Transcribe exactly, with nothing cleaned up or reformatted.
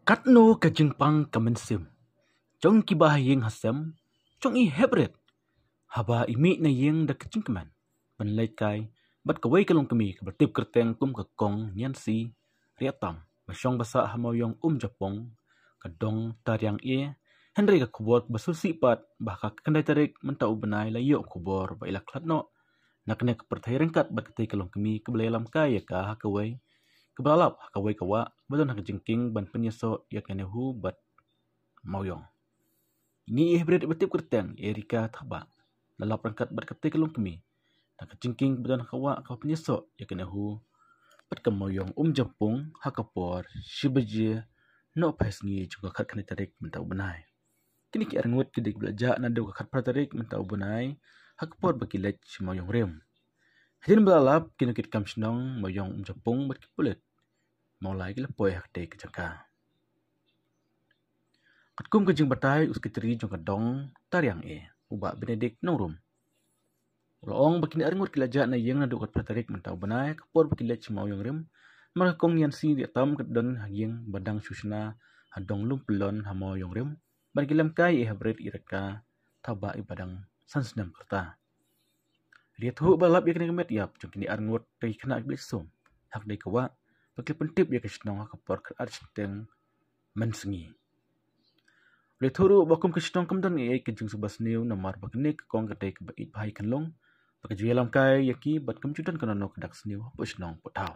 Katno ka jingpang ka mynsiem jong kiba ha ïing ha sem jong i Heprit haba i mih na ïing da ka jingkmen ban leit kai bad kawei ka longkmie kaba tip kyrteng kum ka Kong Niansi Riatam, ba shong ba sah ha Mawiong Umjapong, ka dong Tariang E. Hynrei ka khubor ba sngewsih pat ba ha ka khyndai tarik mynta u bnai la ïoh khubor ba i la khlad noh na kane ka pyrthei ryngkat bad katei ka longkmie kaba la ïalam kai ïa ka ha kawei, kaba la lap ha kawei ka wah ba don ha ka jingkieng ban pynïasoh ïa ka Nehu bad Mawiong. Ini i Heprit ba tip kyrteng Erika Thabah la lap ryngkat bad katei ka longkmie na ka jingkieng ba don ha ka wah kaba pynïasoh ïa ka Nehu bad ka Mawiong Umjapong ha ka por shi baje nohphai sngi jong ka khatkhyndai tarik mynta u bnai. Kine ki arngut ki dei kiba la jah naduh ka khatphra tarik mynta u bnai ha ka por ba ki leit sha Mawiong Rim. Hadien ba la lap, ki nongkitkam shnong Mawiong Umjapong bad ki pulit Mawlai ki la poi ha katei ka jaka. Katkum ka jingbatai u sekretari jong ka dong Tariang E, u Bah Benedict Nongrum, u la ong ba kine arngut ki la jah na ïing naduh ka khatphra tarik mynta u bnai ha ka por ba ki leit sha Mawiong Rim. Namar ka Kong Niansi Riatam ka don ha ïing ba dang shu shna ha dong Lumpylon ha Mawiong Rim, bad ki lam kai ïa i Heprit Erika Thabah iba dang san snem ka rta. La ïathuh ba la lap ïa kane ka met ïap jong kine arngut da ki khynnah kiba leit sum ha katei ka wah, ba ki la pyntip ïa ka shnong ha ka por khatar shiteng mynsngi. La ïathuh ruh ba kum ka shnong kam don ei ei ka jingsuba sniew namar ba kane ka kong ka dei kaba ïeit bha ïa ka khyllung, ba ka ju ïalam kai ïa ki bad kam ju don kano kano ka dak sniew hapoh shnong hapoh thaw.